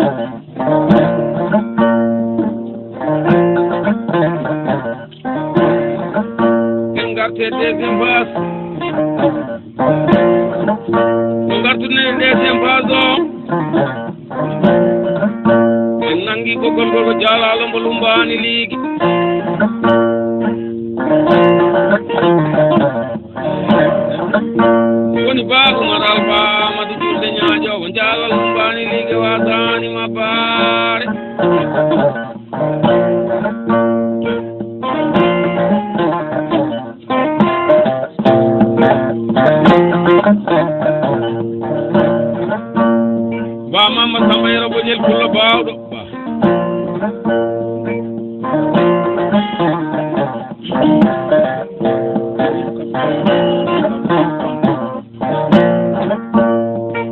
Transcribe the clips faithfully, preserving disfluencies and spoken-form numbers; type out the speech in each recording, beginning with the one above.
En ngartee deuxième phase. Ko ngartuɗen e deuxième phase o. En nanngi ɓoggol ngol ko jaalaalo mbo lummbaani liigi. Woni Ba Umar Alfa Amadou Julde Ñaajo, ko jaalaalo lummbaani liigi waasaani ma baare. Ba Mama Samba Yero Bojel Pullo Baawɗo. Ba.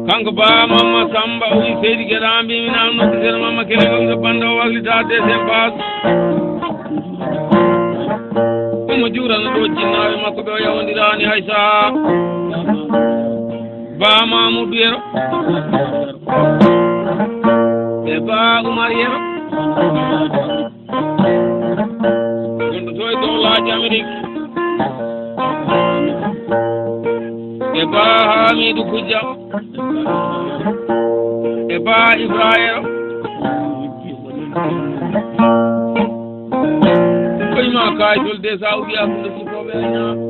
Kanko Ba Mama Samba o wi seydi Geɗa mbimi naan noddi sere Mama Kele o ina banda o waklita deuxième phase. Omo juurana ɗo jinnaaɓe makko ɓe o yawondiraani hay saha. Ba Mamoudou Yero. E Ba Oumar Yero. Gonɗo to e dow laaji Amérique. E Ba Hamidou Kujja. E Ba Ibrahima. Koye ma kayitol de sa uwi hakkunde sukooɓe e ñaaɓe.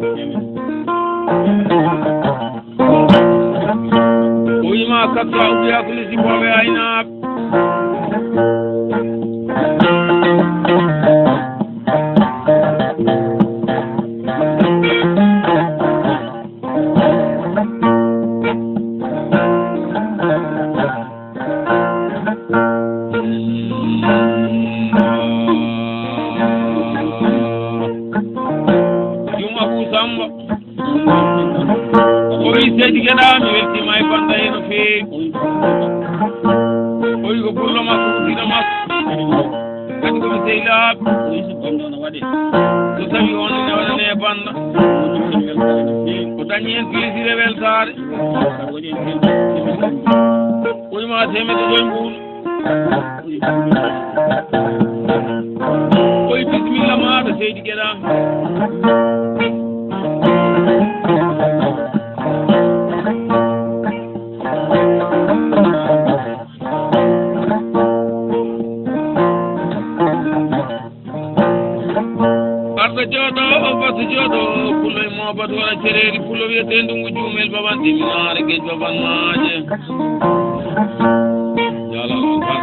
O wima kattu a ubbi hakkunde sukooɓe e aynaaɓe. Jum Abou Samba. O wi seydi Geɗa, mi weltiima e bannda he no feewi. O wi ko pullo makko, uddino makko. Kadi ko mi sehilaaɓe. So tawi on ene waɗane e bannda. O dañi heen plaisir e weltaare. O wi ma teemedde joyi mbuuɗu. Koy bisimilla maaɗa seydi Geɗa. Arɗo jooɗo, o batu jooɗo, pulo e mo batu wala cereeri, pulo wiyetee ndungu juumel baban diminaare geej baban maaje. Jaalal on tan.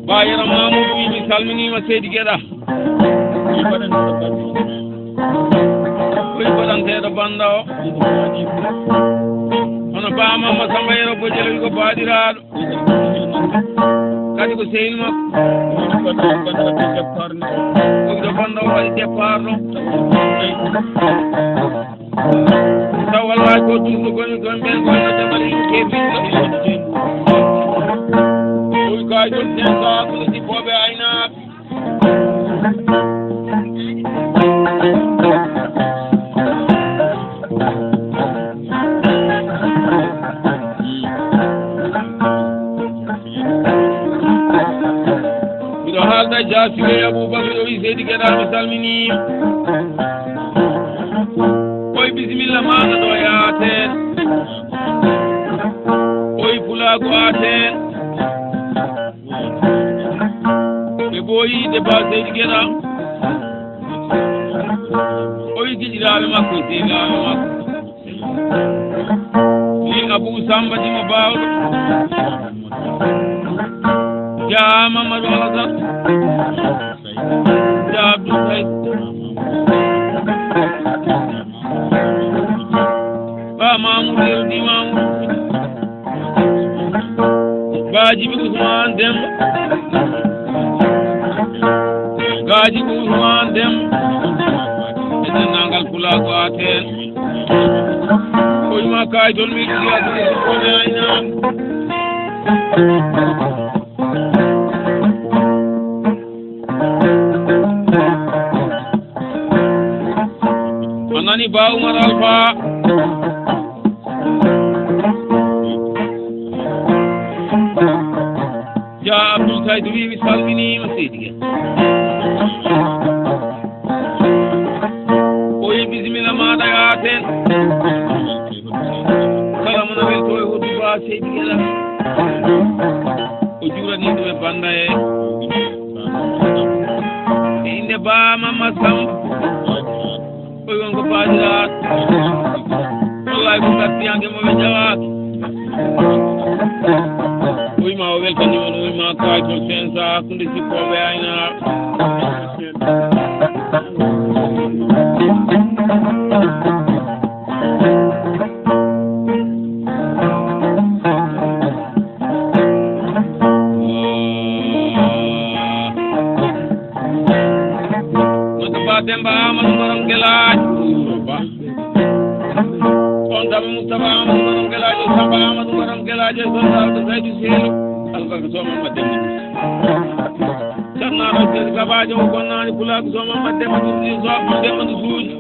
Ba Yero Mamoudou wi mi salminiima seydi Geɗa. Koy baɗanteeɗo bannda o. Hono Ba Mama Samba Yero Bojel wi ko baaɗiraaɗo. Kadi ko sehil makko. Ko ɗo bannda o waɗi départ ɗo. Taw wallahi ko duuso goni kon ɓen ko no jamali kebiɗo. Ɗum kay ɗum ten ka ko sippoɓe aynaaɓe. Miɗo haalda Jaasi Wey Abubakar o wi seydi Geɗa mi salmini. Oy bisimilla maana ɗo yaaten. Oy pulaagu aaten. Ɓe ɓooyi debba seydi Geɗa. Oy giɗiraaɓe makko e sehilaaɓe makko. Ni Abou Samba Dima Bawɗo. Jaa Mamadou Alassane. Jaa Abdoul Aziz. Ba Mamoudou Yero Di Mamoudou. Ba Djibi Ousmane Demba. Ba Djibi Ousmane Demba. E denndaangal pulaagu aaten. Koyma kaay tolni ɗiya ko e sukkoɓe aynaaɓe. A nani Ba Umar Alfa. Dia Abdul Saydu wi mi salminiima seydi Gel. O yi bisimilla maaɗa yaaten. Kala mo na welto e hodu Ba seydi Gel. O juuranii ɗum e bannda e. E innde Ba Mamma Samb. Oy won ko baadiraat. Wallaay ko ngartiyanke mo ɓe jawaaki. Oy ma o weltani on, oy ma kaay to sensa hakkunde sippooɓe aynaaɓe. Maka Ba Demba Amadou Borom Gelaajo. Ba. On kam Moustapha Amadou Borom Gelaajo, Samba Amadou Borom Gelaajo, Sonda Abdou Saydu Seelu. Albarka Sooma Ba Demba. Sarnaaɗo Seedu Gabaajo o gonnaani Pulaaku Sooma Ba Demba Duuji, Sooma Demba Duuji.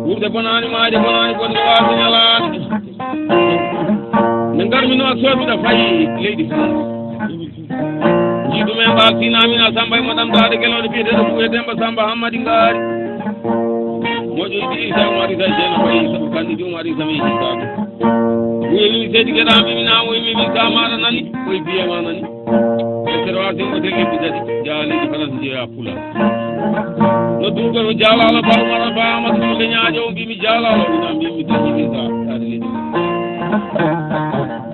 Wuurde bonaani, maayde bonaani, bonde waasa ñalaande. Nde ngarmi noon, soomiɗo fayi leydi France. Jiiɗum en mbaal tinaamina Samba e madame Daade Gelooɗe biyeteeɗo Buuɓe Demba Samba Hammadi Ngaari. Moƴƴo Idi Isa Umar Isa Jeeno Fayi Isa Kandi Umar Isa mi Isa. Buye mi seydi geɗa mi mina o mi mi sa maɗa nani o biye ma nani. E sero asin o tele mi dadi. Jaa leydi France jeeya Pulaar. No ɗum ɗo jaalalo Ba Umar Ba Amadou Leñaajo o mbimi jaalalo ina mbimi dañi mi sa Daade leydi.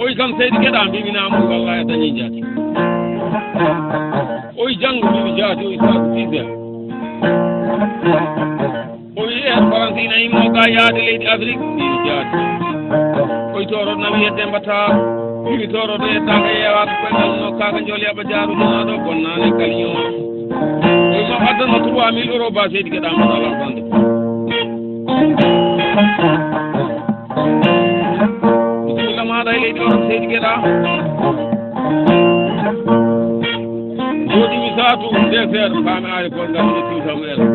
Oy kam seydi geɗa mbimi namu wallahi a dañi jaati. Oy janngo mbimi jaati oy saabu dix heures. Oy en Faransi ina immo ga yaade leydi Afrique mbimi jaati. Oy toroɗo na wiye Demba Taar. Mbimi toroɗo yeddaka yewaaka koyngal no kaka joli aɓa jaaru jonaɗo bonnane kaliño. Oy ma addanno trois mille euro ba seydi geɗa mbaɗa alfande. Bisimilla maɗa e leydi oɗon seydi geɗa. Jooɗimi saatu deux heures faami ari ko ngam mi tiwta mo ela.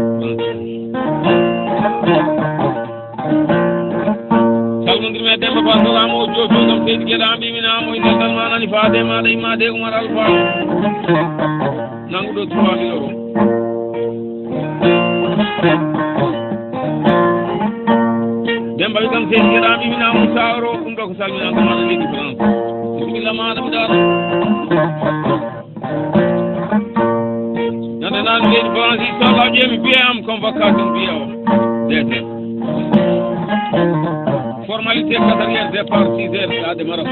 Salmondir me Demba Ba Salamo o joofi ngam seydi geɗa mbimi namo e ngal ma nani faade maɗa immade Umar Alfa. Nanguɗo trois mille euro. Demba wi kam seydi geɗa mbimina mum sa oro ɗum ɗo ko salminango maɗa leydi France. Bisimilla maɗa mi ɗaɗa. Nande nan leydi France inchallah ƴeemi biye am convocation biye o dete. Formalité quatre heures départ six heures stade Maroc.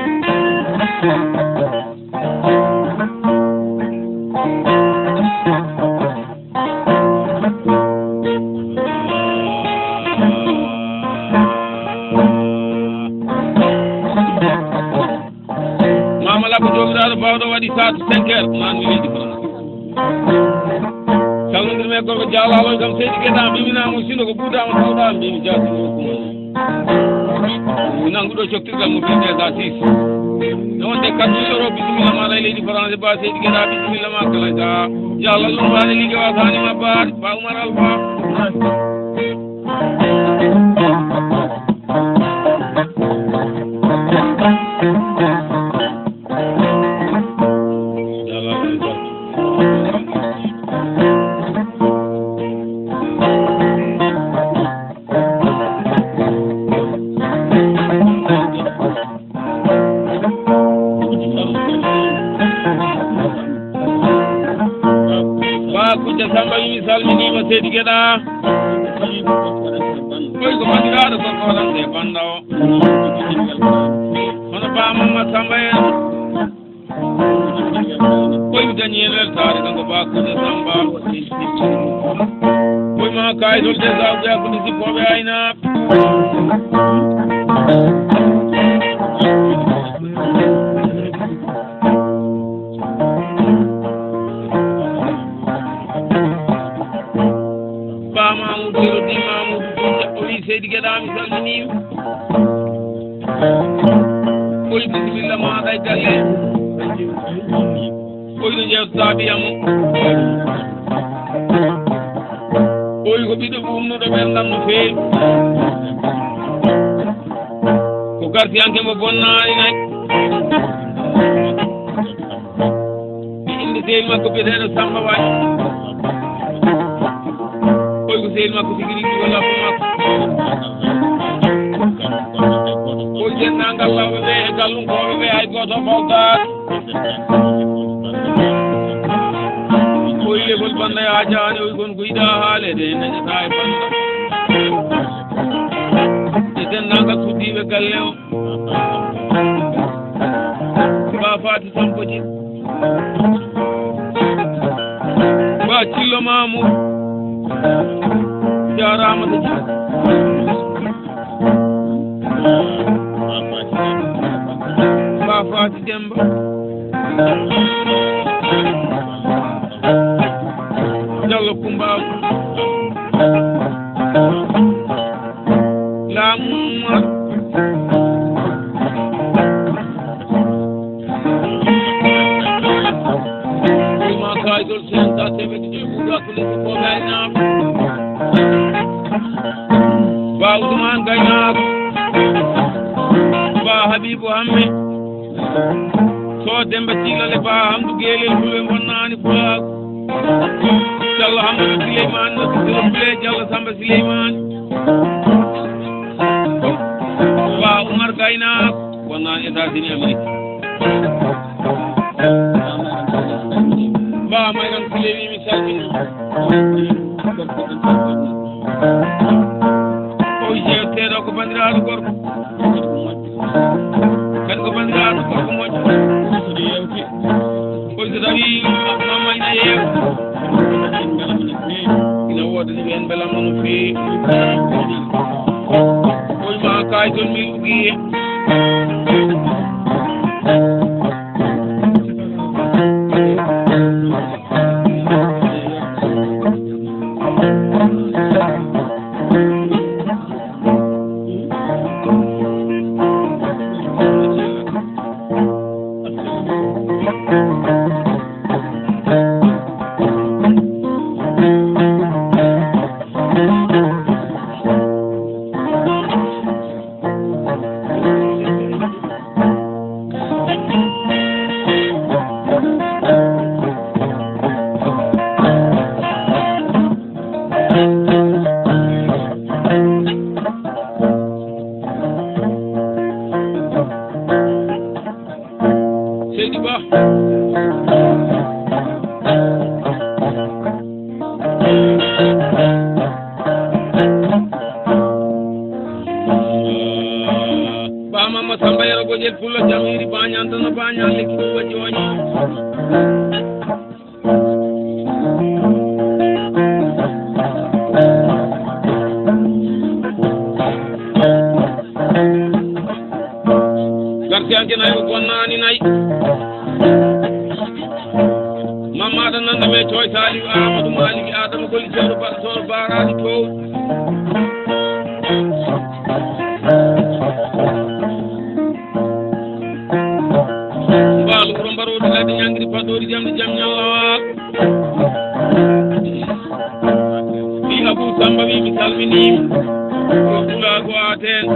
Mama Labo joomiraaɗo bawɗo waɗi saatu cinq heures nan mi leydi France. Salmondir me gorko jaalalo kam seydi geɗa mbimina mo sino ko ɓuuɗama tawɗa mbimi jaatino ko. Nanguɗo coftirgal mo binde ga sis. No wonde kaddu euro bisimilla maɗa e leydi France ba seydi geɗa bisimilla ma kala ga. Jaalal ɗum mbaɗa ligue wasanima baar ba Umar Alfa. Ba Kujja Samba wi mi salminima seydi geɗa. Koy ko bandiraɗo ko koɗan de banda o. Hono Ba Mamma Samba en. Koy mi dañi en weltaare kanko Ba Kujja Samba. Koy ma kayitol de sa uga ko disi ko be ayna. Geɗa, mi salminiima. Oy, bisimilla maaɗa e galle. Oy, no njeewtataa ɓiyam o. Oy, ko ɓiɗɗo ɓumnuɗo ɓerndam no feewi. Ko gartiyanke mo bonnaani nay. Mi inde sehil makko biyeteeɗo Samba Waaj. Koy ko sehil makko tigi rigi walla ko makko. Koy denndaangal lawɓe ɓe e gallunkooɓe ɓe hay gooto fawtaani. Koy lefol bannda yaajaani, oy kon ko yiɗaa haaleede, en dañataa e bannda. E denndaangal suddiiɓe galle o. Ba Faati Sambo Jin. Ba Cillo Mamour. Jaaraama to Jin. Ba Faati Demba. Jallo Kumba. Laamu Umar. Ima kaygol sen ta teɓe ɗiɗi e ɓuuɗa ko leydi ko gaynaaɓe. Ba Ousmane Gaynaaɓe. Ba Habibou Hamme. So Demba Cilal e Ba Hamdou Gelel Fulɓe bonnaani Fulaagu. Jallo Hammadou Souleymane no Sisiro Fule Jallo Samba Souleymane. Ba Oumar Gaynaaɓe. Wonno États-Unis Amérique. Ba Mayram Sule wi mi salmini. O jeewteeɗo ko banndiraaɗo gorko. Kadi ko banndiraaɗo gorko moƴƴo. Kono so tawi Mama ina yeewa. Ina woodani ɓeen mbelamma no feewi. Koye ma kaay toon mi ugi he. Seydi Ba. Ba Mama Samba Yero Gojel Pullo Jamiri Bañan Tono Bañan Lekki Buba Joñi. Gartiyanke nayi ko bonnaani nayi. Mammaɗa nanda me coy Saliou Amadou Maliki Adama Koli Sewro Baɗa Soro Baraɗi Tow. Mbaalu wuro mbaroodi ladde ñangiri paɗɗoori jamdi jam ñallawa. Wi Abou Samba wi mi salminiima. Ko Pulaagu Aten.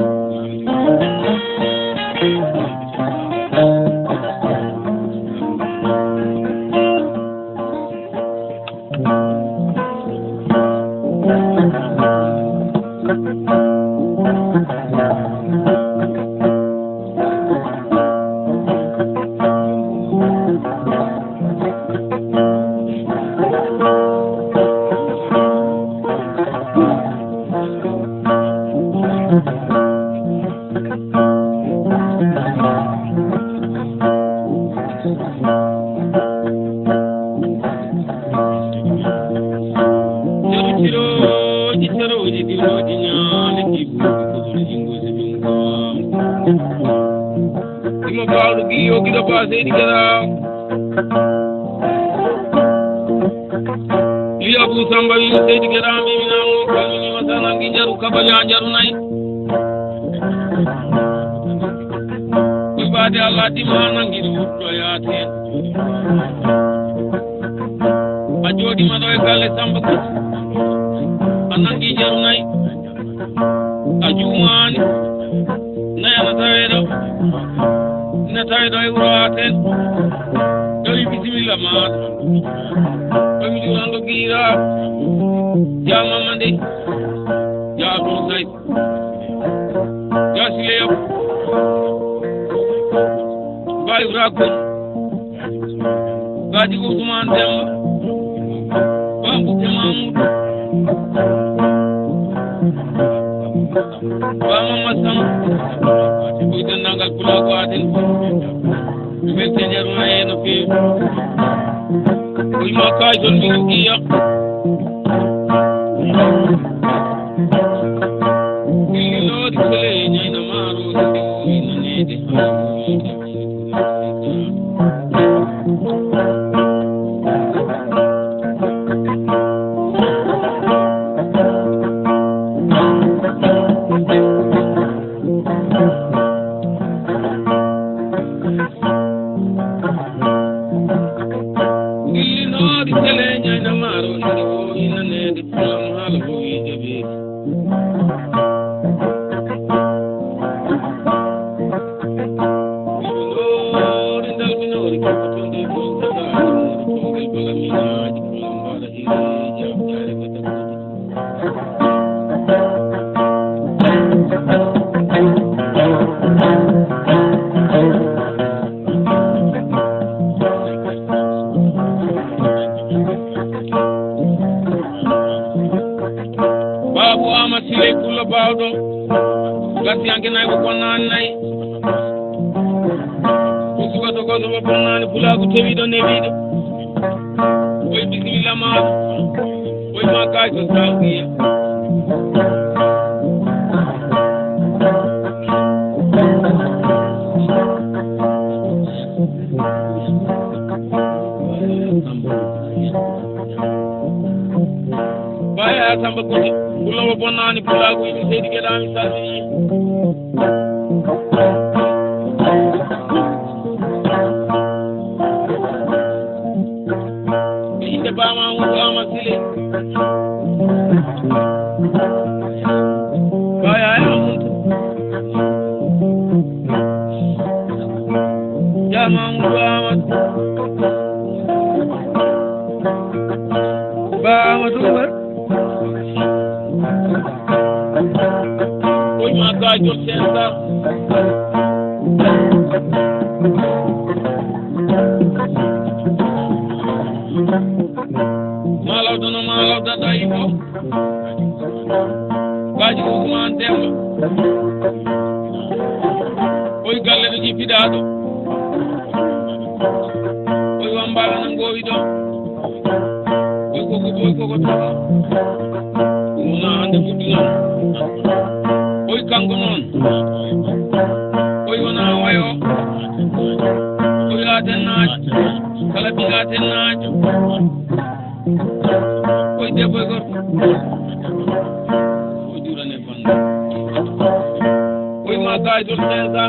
Jartirooji, sarooji, diwooji, ñaale, ɗi buuɗi, koɗol, jingo, so ɗum ko. Imo baawɗo giyo, giɗo ba Seydi Gera. Wi Abou Samba, wi Seydi Gera, mi, mi, Kalmini wasa nangi jaru kabali a jaru nayi. Ibade Allah dima nangi du to ya ten. A jooɗiima ɗo e galle Samba Kut. A nangi jaru nayi. A juumaani. Nayi ana tawee ɗo. Ina tawee ɗo e wuro Aten. Ɗo e bisimilla maaɗa. Ɗo mi juuranɗo giira. Jaamama nde. Jaa ɗum kay. Jaa Sile Yabo. Ba Ibra Koli. Gaji Usman Demba. Ba Mbuke Mamoudou. Ba Mama Sam. Ko denndaangal pulaagu aden. Weltani aduna heen no feewi. Ko yima kay toon mi ugiya. Illinooɗi kole ñayna maaro ɗo inaneede. Illinooɗi kele ñayna maaro ina o inaneede pulam haala o wiide ɓe. Illinooɗi ndalminooɗi koko tonde ɗum kata ɗum tongel bala miñaaji pulam mbaɗa hiri jam jaare kata. Baabu Aama Sile Pullo Baawɗo. Gasiyanke nayi ko bonnaani nayi. Ko suka to goto mo bonnaani pulaagu tewiiɗo newiiɗo. Oy bisimilla ma. Oy ma kay to sawiya. Baya Samba Koti, Pullo mo bonnaani pulaagu imi seydi geɗa mi salmini. Inde bama Amadou Amadou Sile. Baya e Amadou. Jama Amadou Amadou. Ba Amadou Umar. Koy ma gaajo sensa. Malaw dono malaw dada ibo. Gaajo Usman Demba. Koy galle ɗo jippiɗa ɗo. Koy wambaɓe no ngowi ɗo. Koy koko boy koko tawa. Ɗum wona hande fuɗɗi noon. Koy kanko noon. Koy wona wayo. Koy aden naajo. Kala ɓiga aden naajo. Koy debbo e gorko. O juurane bonde. Koy ma gaydol sensa.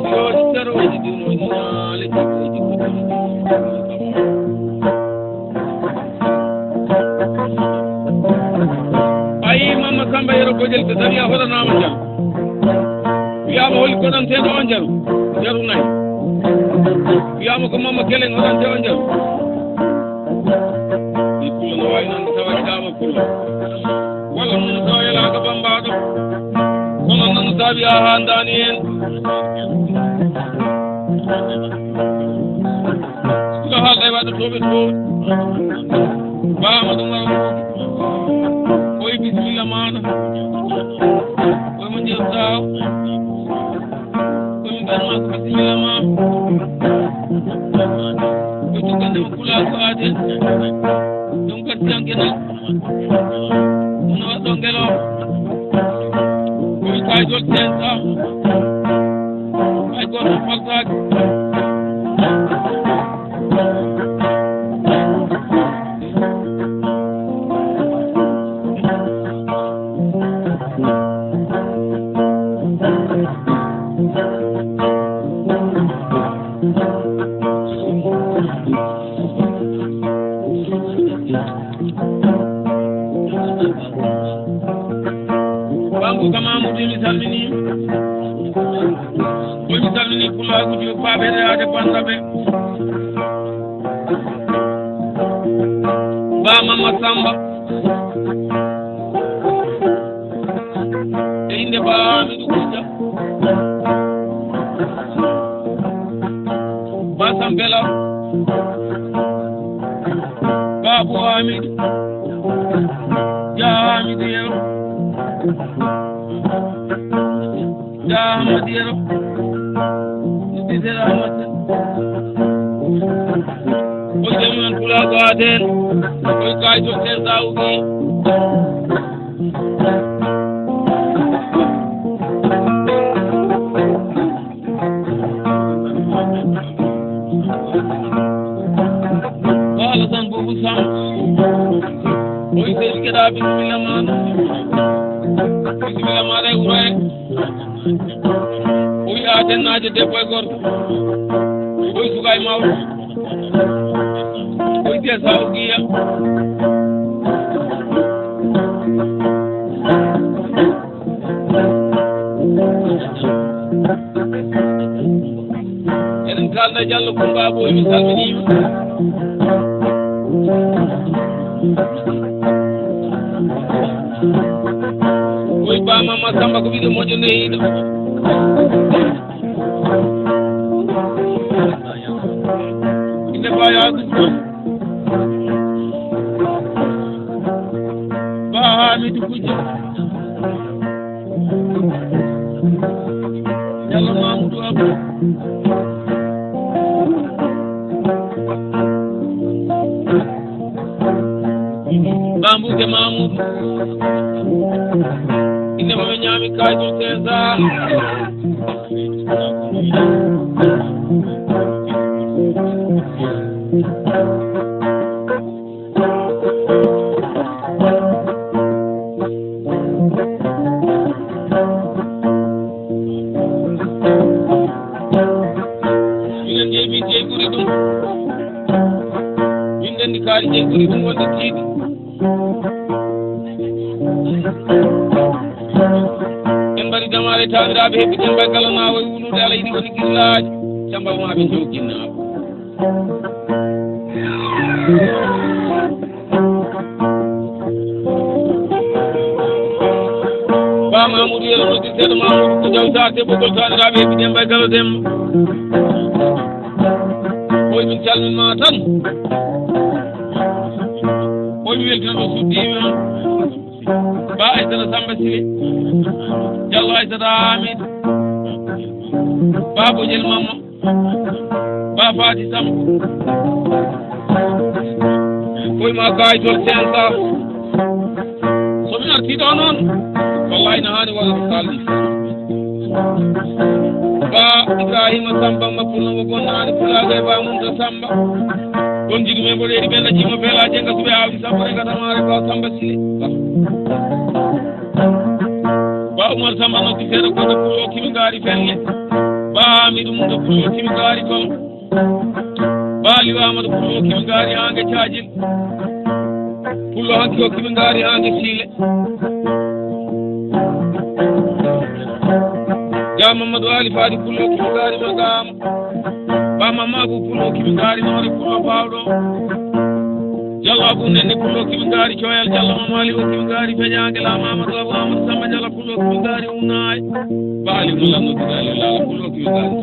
Siyoji terooji dunoji naale jiboji kutoji. Ayi Mama Samba Yero Bojel so tawi a hoɗanaama jam. Wiyaama holi koɗanteeɗo on jaru. Jaru nayi. Wiyaama ko Mama Keleng hoɗante on jaru. Ɗi pullo no wayi noon tawa iɗaama pullo. Walla noon tawa yelaaka bambaaɗo. Kono noon saabi a haandaani heen. Ɗo haalda e waɗɗo tooɓe tooɓe. Baama ɗum wara ɗum. Koye bisimilla maaɗa. Koye mo njeewtaa o. Koye mo mbiyanmaa ko bisimilla ma. Ko jugande mo pulaagu aaden. Ɗum gasiyanke nan. No waɗɗo ngelo. Koye kaajol sensa. Hay gooto faltaaki. Ko mi salmini pulaagu Joob, Paaɓe Reyaade Bannda ɓe. Ba Mama Samba. E innde Ba Hamidu Kujja. Ba Sambela. Ba Abu Hamidu. Jaa Hamidu Yero. Jaa Ahmad Yero. Bisel Ahmad. Ko jami'an pulaagu aden. Ko kay to sen sawgi. Ko Alasan Buubu Sam. Oy, seydi Geɗa, bisimilla ma. Bisimilla ma, ɗe wuro he. Oy, a tennaajo debbo e gorko. Oy, suka e mawɗo. Oy, te sawgiya. Eɗen kaalda Jallo Kumba Boy, mi salminiima. Boy Ba Mama Samba ko ɓiɗɗo moƴƴo nehiiɗo. Inde Ba Yaagu. Ba Hamidu Kujja. Jallo Mamoudou Abou. Bambuke Mamoudou. Inde mo ɓe ñaami kaajo César. Minen jeyi, min jeyi ɓuri ɗum. Min ndenndi kaari jeyi ɓuri ɗum wonde tiiɗi. En mbaɗi damaare taaniraaɓe heɓɓe Demba Galo Naawo e wulude Alla yiɗi woni gillaaji. Cambal maa ɓe jooginnaaɓe. Ba Mamoudou Yero noddirteeɗo Mamoudou ko Jawta, debbo Goltaaniraaɓe heɓi Demba e Galo Demba. Oy, min calmin ma tan. Oy, mi weltino ɗo suddiimi on. Ba Aysata Samba Sile. Jallo Aysata Hamidou. Ba Bojel Mamma. Ba Fati Samb. Koy ma kay tol cinq cents. So mi arti ɗo noon, wallahi na haani waɗa ko kalmi. Ba Ibrahima Samba Mappul no mo bonnaani pulaaga e Ba Munta Samba. Ɗon jiɗu men mboɗeeri ɓen na jiimo feelaaje nga suɓe aawdi Samba e gatamaare Ba Samba Sile. Ba Umar Samba noddi seeɗa goɗɗo pullo kimi ngaari felle. Ba Hamidu Munta pullo kimi ngaari kono. Ba Liwa Amadou pullo kimi ngaari haange caajil. Pullo hanki o kimi ngaari haange siile. Ga Mamadou Ali Fadi pullo kimi ngaari Magama. Ba Mama Abu pullo kimi ngaari Noore pullo baawɗo. Jallo Abu Nenne pullo kimi ngaari Coyal. Jallo Mama Ali o kimi ngaari Feƴaange. La Mamadou Abu Amadou Samba Jallo pullo kimi ngaari Unaay. Ba Ali mo lanno Bidali Lala pullo kimi ngaari.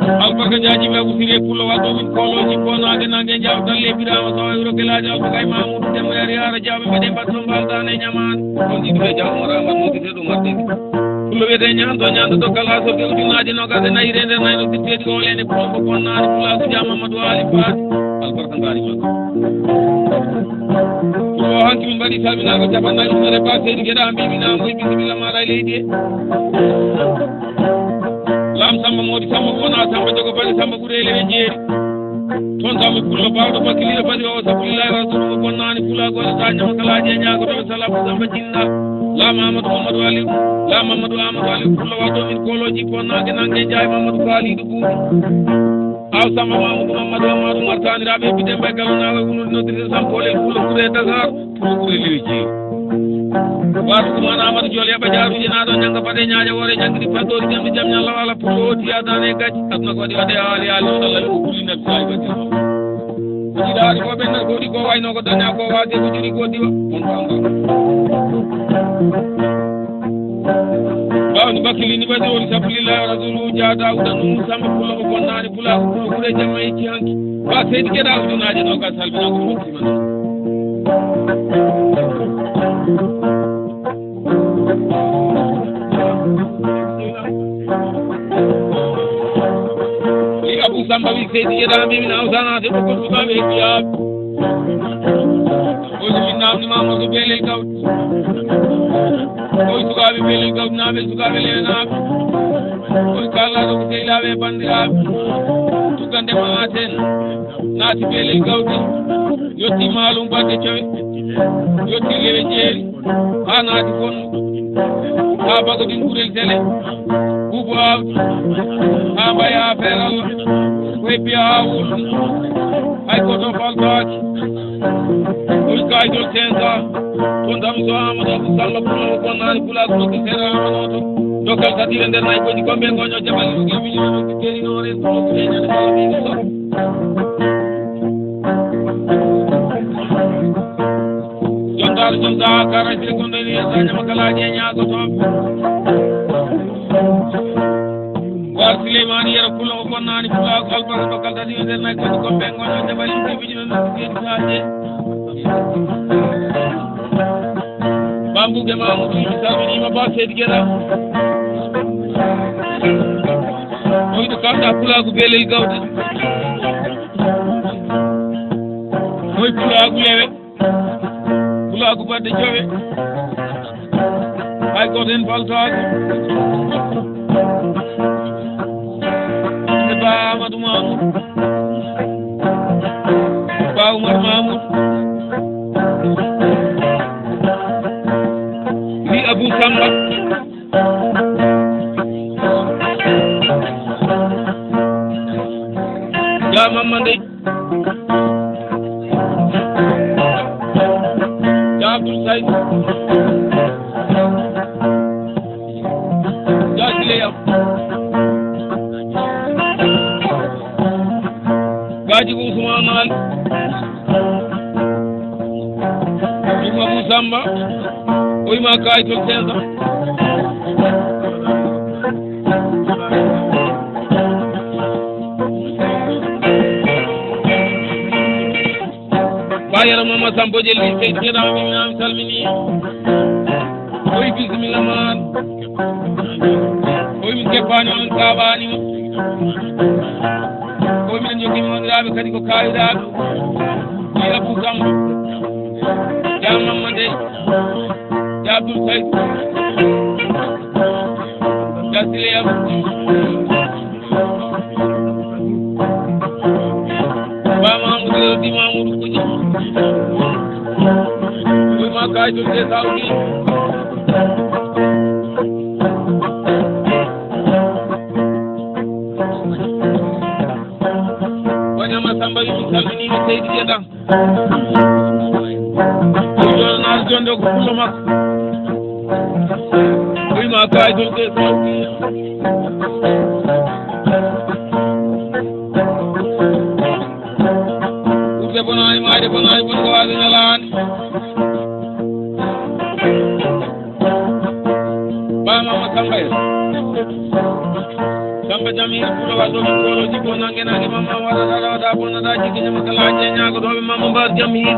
Albarka jaaji ɓe Abu Sire pullo waɗɗo min koolooji bonaaɗe nange jaw dalle Birama Sowa e wuro Gelaaji Alfa Gay Mamoudou Demba Yari Yara Jawɓe mbaɗe mbatto mbaldaane ñamaan. Ɗon ɗiɗi ɓe jaw Umar Amadou Modi Seeɗo Marde. Pullo wiyetee ñaanto ñaanto dokkal asorde ujunnaaje noogaas e nayi reende nayi no sitteeɗi o leene pullo ko bonnaani pulaagu jam Mamadou Ali Faati. Albarka ngaari makko. Pullo hanki min mbaɗi salminaango capannaayi ujunere ba seydi geɗa mbiimi naamo e bisimilla maaɗa e leydi he. Laam Samba Moodi Samba wona Samba jogo bale Samba ɓuri e lewe jeeri. Toon kam mi pullo baawɗo bakkiliiɗo basi o sabulillahi wa rasuluhu bonnaani pulaagu waɗata ñamakalaaji e ñaagoto salafu Samba jinna. Laam Amadou Mamadou Aliou. Laam Mamadou Amadou Aliou pullo waɗɗo min koolooji bonnaage nange jaay Mamadou Kaaliidu buuɗi. Aw Samba Mamadou Mamadou Amadou Martaniraaɓe e bidemba e galonaaɓe wondude noddirde Samba Poolel pullo ɓure Dakar pullo ɓure lewe jeeri. Waɗu ɗum an Amadou Diol, yaɓa jaaruuji naaɗo, ñannga paɗe, ñaaƴa woore, ñanngiri paɗɗoori, jamɗi jam, ñalla wala, pour o tiyaɗaane e gacce. Aduna ko waɗi waɗde haali, haali, o Allah yo o kulli nabi saahiba jam. Jiɗaari ko ɓenna ko ɗi ko wayno ko daña ko waade ko juri ko diwa. On ko Allah. Bawni bakkili ni ɓe ɗori sabu lillahi rasulu ja Dawuda no Musa mi pullo ko bonnaani pulaagu pullo ɓure jamma e ci hanki. Ba seydi geɗa ujunaaji no ka salbina ko mokki man. Li Abu Samba wi seydi geɗa mi min awsana de ko ko suka be biya. Ko min namni ma mo be le gaw. Koye sukaaɓe Belel Gawdinaaɓe, sukaaɓe Lewenaaɓe, koye kaalaaɗo ko sehilaaɓe e banndiraaɓe, tuggande ma Aten, naati Belel Gawdi, yotti Maalum Badde Cowe, yotti Lewe Jeeri, haa naati Fondu, haa Bagodin Gurel Sele, Buubu Aawdi, haa Mbaya Afeer Allah, ko heppi haa Wuldu, hay gooto faltaaki, koye kaayitol cinq cents. Toon tan so Amadou Abou Samba Pullo o bonnaani pulaagu nokku seeɗa Amadou o to. Dokkal tati e nder nayi goji gombe goño jabal lugi wili no nokku teeri no ren pullo ko ñande kala mi so. Jontaar jonta kara sire kondo ni yasa ñama kala je ñaago to. War Suleymani yara pullo o bonnaani pulaagu albarka dokkal tati e nder nayi goji gombe goño jabal lugi wili no nokku teeri saaje. Bambuge Mamoudou, mi salminiima ba Seydi Guéra. Moyɗo kamɗa pulaagu Belel Gawde. Moy pulaagu Lewe. Pulaagu Badde Jowe. Hay gooto heen faltaaki. E Ba Amadou Mamoudou. Ba Oumar Mamoudou. Wi Abou Samba. Ya Mamma Ndey. Ya Abdoul Saïd. Ya Sileyam. Gaji ko Ousmane Ali. Ɗum Abou Samba. O yima kayitol sesa. Bayero Mama Sambo Jelli, Seydi Keɗa, mi salmini. Oyi, bisimilla ma. Oyi, min kebbani on, kaɓani on. Oyi, min joggi wondiraaɓe kadi ko kawiraaɓe. Ɗi Abou Samba. Ya Mamma Ndey. Ya Abdoul Saïd. Ya Sileyam. Ba Mamoudou Yero Di Mamoudou Koudia. Ɗum ma kay to te Saudi. Wanyama Samba yimi salmini mi Seydi Keɗa. Ɗum ɗo naata jonde ko pullo makko. Ɗum ma kay to te Saudi. Ɓurde bonaani, maayde bonaani, bon ko waade nalaani. Ba Mama Samba en. Samba Jamil, Pulaar waɗɗo min koolooji, bon nange nange, mama waɗata rawata, bonnata jikki, ñama kala, hajje ñaago, ɗo ɓe Mama Mbar Jamil.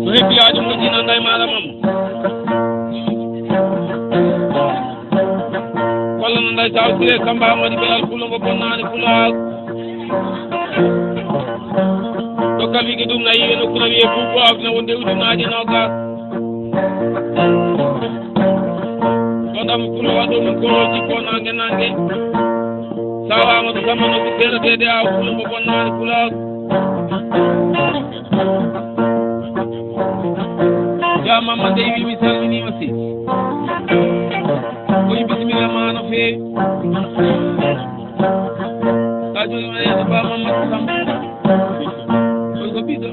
So heppi haaju moƴƴi, nanda e maaɗa, Mama. Walla no nday taw sire Samba Amadi Belal Pullo ngo bonnaani Pulaagu. Dokkal wiige ɗum na yiwe nokku na wiye Buubu Abdi na wonde ujunnaaje noogas. Ɗo ɗam Pullo waɗo ɗum koroji ko nange nange. Sawa Amadu Samba no ɓiɓɓe no deede aw Pullo ngo bonnaani Pulaagu. Ya Mama Ndey wi mi salminiima si. Koye bisimilla ma no feewi. Ka jogima yeeso Ba Mamadou Samb. Koye ko ɓiɗɗo.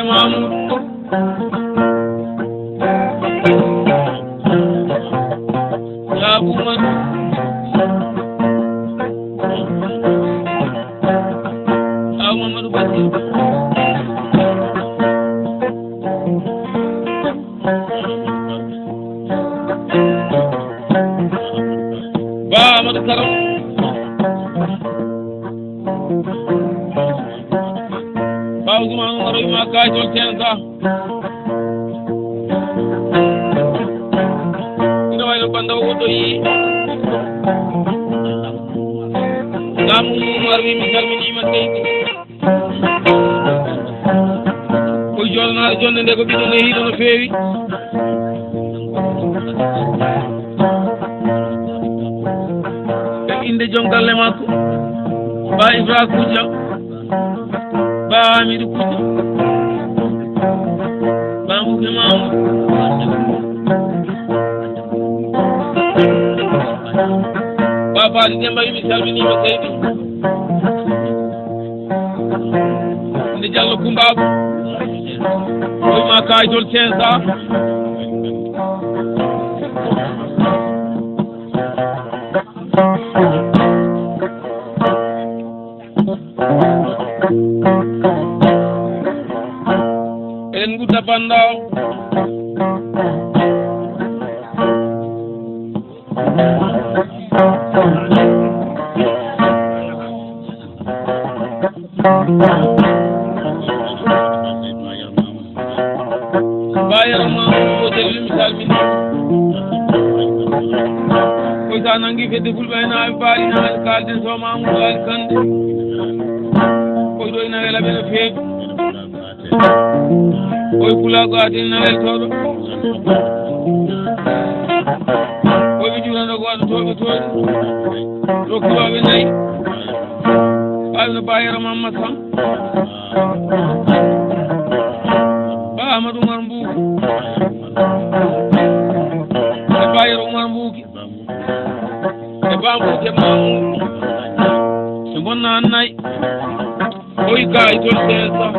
Mamoudou. Ya Oumar. Ya Mamadou Basir. Ba Amadou Karo. Ba Ousmane Oumar, ma kaay toon cinq cents. Ina wayno Bannda o woɗɗoyi. Lamu Oumar wi mi salminiima seydi. Koye jooɗanaare jonnde nde ko ɓiɗɗo nehiiɗo no feewi. E innde joom galle makko, Ba Ibra Kujja, Ba Hamidou Kujja, Ba Mbuke Mamoudou, Ba Fadi Demba, wi mi salminiima seydi. Nde Jallo Kumbaagu. Koye ma kaaytol cinq cents. Eɗen ngudda Bannda o. Bayero ma o jeli mi salmini. Koy sa nangi fedde fulɓe en awi baari na kalden so ma mu wal kande. Koy do ina wela ɓe no feewi. Oy pulaagu adin na weltooɗo. Oy ɓe juurano ko waɗa tooɓe tooɓe. Rokkirooɓe nayi. Ɓaawi no Ba Yero Mamma Sam. Ba Amadou Umar Mbuuki. E Ba Yero Umar Mbuuki. E Ba Mbuuki e Mamoudou. E bonna an nayi. Oy kaay toon cinq cents.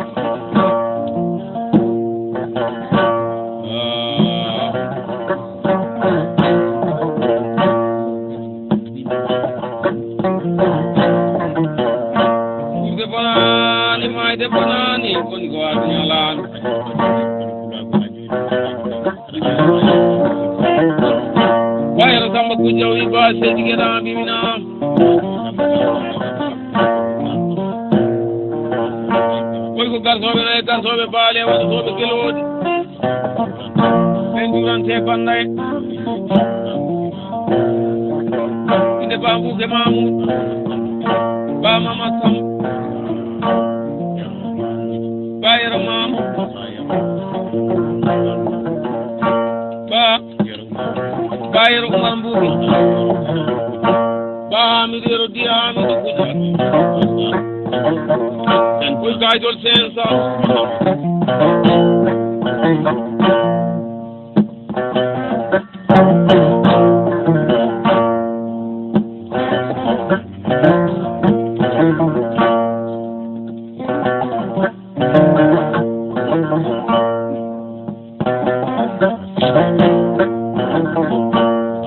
Ah. Ɓurde bonaani, maayde bonaani, woni ko aduna laana. Wayro Samba Kujja wi ba seydi geɗa mbimina. Koy ko garsooɓe nayi, garsooɓe baale, waɗatooɓe gelooɗi. Ɓe njuurante Bannda en. Inde Ba Mbuuke Mamoudou. Ba Mama Sam. Ba Yero Mamoudou. Ba Ba Yero Umar Mbuuki. Ba Hamidu Yero Diya Hamidu Kuja. Koy kaay toon cinq cents.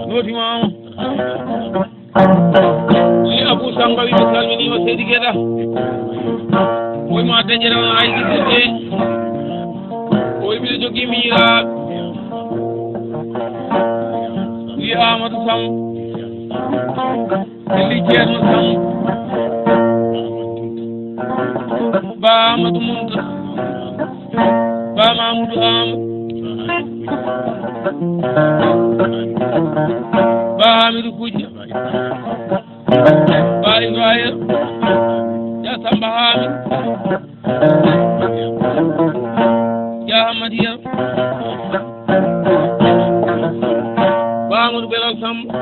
Nooti ma on. Li Abou Samba wi mi salminiima seydi Geɗa. Moy ma deƴere on ay gidde. Oy mi jogi miira. Li Amadou Sam. Li Ceerno Sam. Ba Amadou Munta. Ba Mamoudou Amadou. Ba Hamidou Kujja. Ba Ibrahima. Ya Samba Hamidou. Ya Hamadiya. Ba Amadou Belal Samba.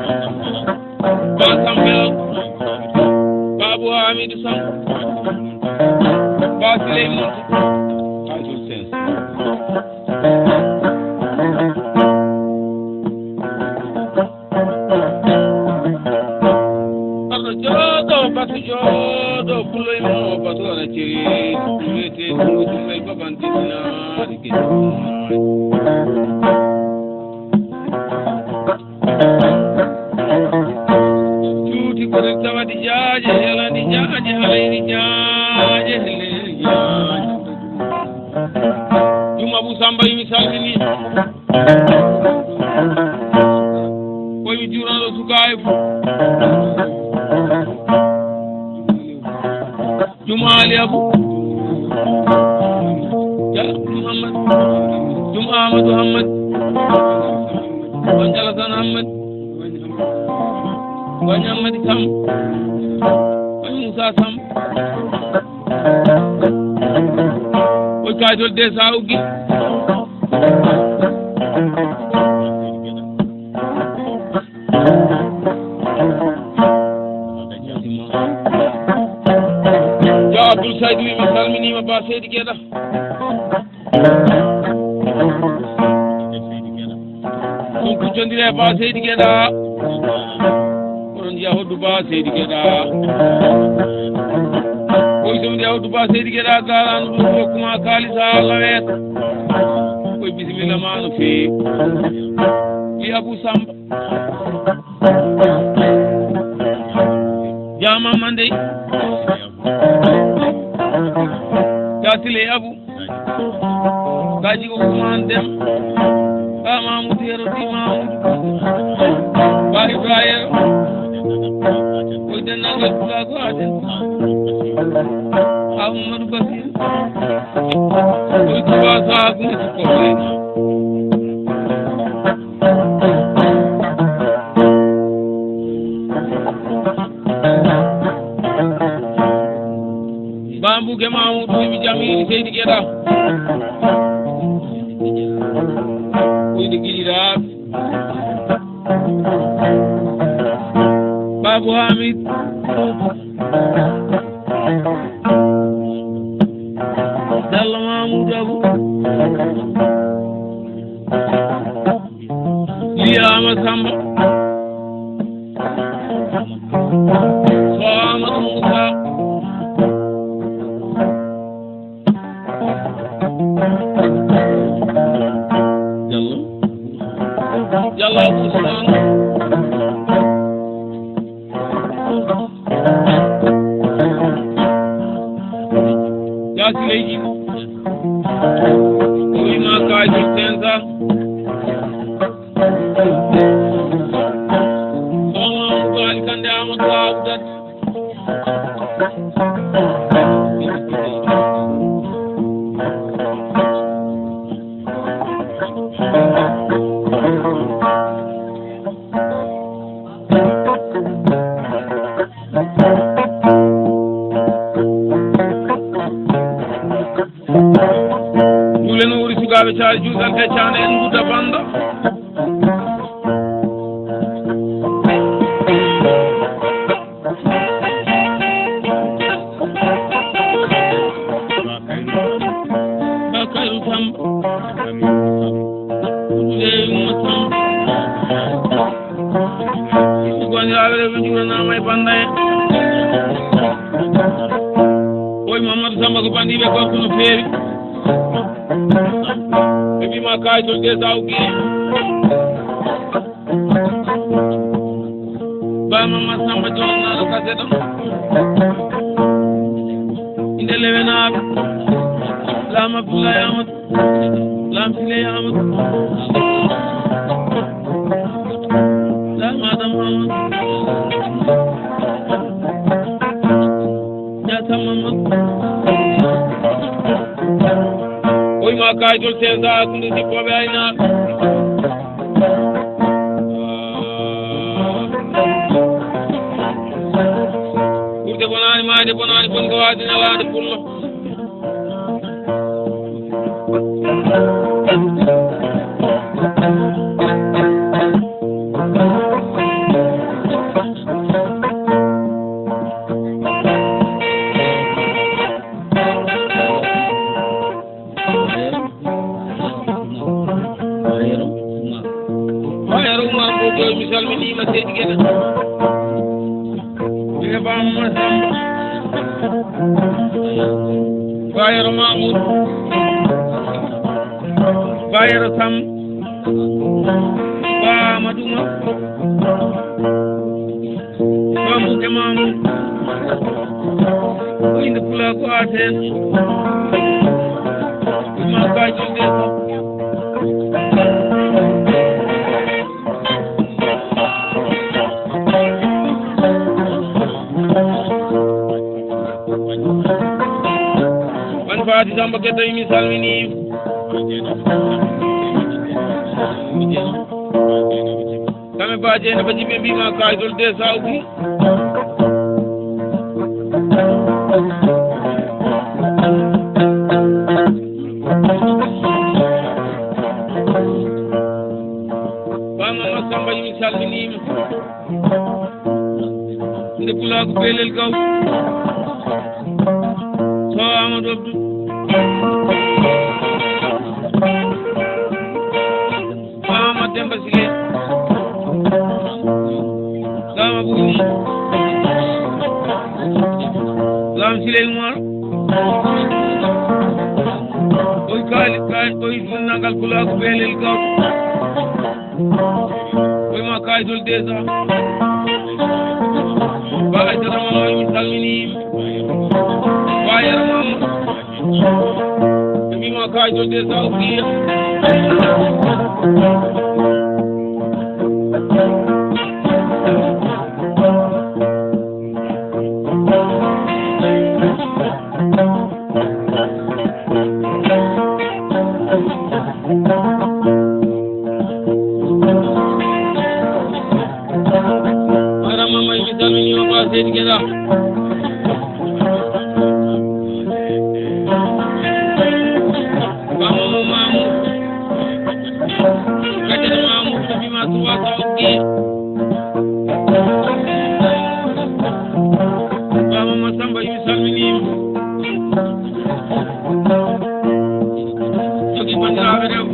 Ba Sambel, Babu Hamidou Sam, Ba Souleymane, Ba Abdoul Sen. Arɗo jooɗo, batu jooɗo, puloy mo, batu ara ciri, wiyete Dungu Jummel Baban Dina. Cuuti ko rek tawadi jaaje, helandi jaaje, halaydi jaaje, helleri jaaje. Jum Abu Samba, mi salmini. Ko mi juurano sukaaɓe fof. Jum Ali Abu. Jal Muhammad. Jum Amadou Hamad. Jal Hasan Hamad. Wañ Ammadi Samb, wañ Moussa Samb, wañ Kaydol de Sa Uggi. Yo Abdoul Saydou wi mi salminiima Ba Seydi Geɗa. Ɗum kuccondire Ba Seydi Geɗa. Oɗon njiya hoɗdu Ba Seydi Geɗa. Koy so njiya hoɗdu Ba Seydi Geɗa, daarano ɗum hokkuma kaalis haa lawet. Koy bisimilla ma no feewi. Li Abou Samba. Jaamam man dey. Yaa Sile Abu. Gaji ko Ousmane Dem. Ba Mamoudou Yero, Di Mamoudou. Ba Ibrahima. Koy denndaangal Pulaagu Aden. Amadou Basir. Koy Touba Saha Gumba Sukko. Bambuge Mamoudou wi mi jamiɗi Seydi Geɗa. Uyde giɗiraɓe. Babou Hamid. Dalla Mamoudou Abou. Liyaama Samba. Soh Amadou Moussa. Jallo. Jallo Abou Ousmane. Jaasi leydi. O wiima kaaji tensa. Sohna Amadou Ali Kande Amadou Awdat. Ɗule no wuri sukaaɓe caali juutal de caana en ngudda banda. Bakayru Samba. Ɗule Umma Samba. Goniraaɓe rewɓe njuuranaama e bannda en. Oy Mamadou Samba ko banndiiɓe gorko no feewi. Ɓe mbiima kaay toon de sa uggi. Ba Mamadou Samba Joon naano kase ɗon. Inde lewenaaɓe. Laam Abdoulaye Amadou. Lam Sile Amadou. Lam Adam Amadou. Diatta Mamadou. Oy ma kaydol tesa kunde sippooɓe aynaaɓe. Ɓurde bonaani maayde bonaani bon ko waasde nelaade pullo. Bayero Umar Mbow, mi salminiima Seydi Gene. Mine Bamma Samba. Bayero Mamoudou. Ba Yero Sam, Ba Amadou Umar, Ba Mbuke Mamoudou, ko innde pulaaku aten, ma Kajol de Sam. Wan Faati Samba Ketta, mi salmini. Kame Ba Jeynaba Jibi, mbima Kajol de Sawki. Ba Mama Samba, mi salminima. Nde pulaagu Belel Gaw. So Amadou Abdou. Ba Amadou Demba Sile. Ba Amadou Buni. Lam Sile Umar. Oy kaali, kaali, oy funnangal pulaagu Belel Gaw. Oy ma Kajol de Sam. Ba Aïdara Mama, mi salmini. Ba Yero Mama. Oy ma Kajol de Sam, o kiya. Arama may mi salmini o ba Seydi Geda. Ba Mamu Mamu. Gajere Mamu, tafi ma tuwa ka okki. Ba Mama Samba, mi salmini. Jogi bandiraɓe rew.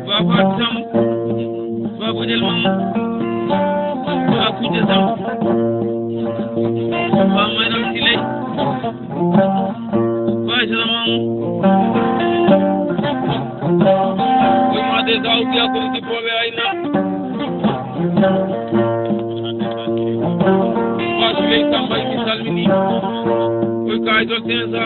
Ba Fatou Samb. Ba Bojel Mamu. Ba Koudia Samb. Ba Maram Siley. Ba Aïdara Mamu. Oy ma de Daoud Yakubu Dippoɓe Ayna. Ba Siley Samba, mi salmini. Oy Kajol Tensa.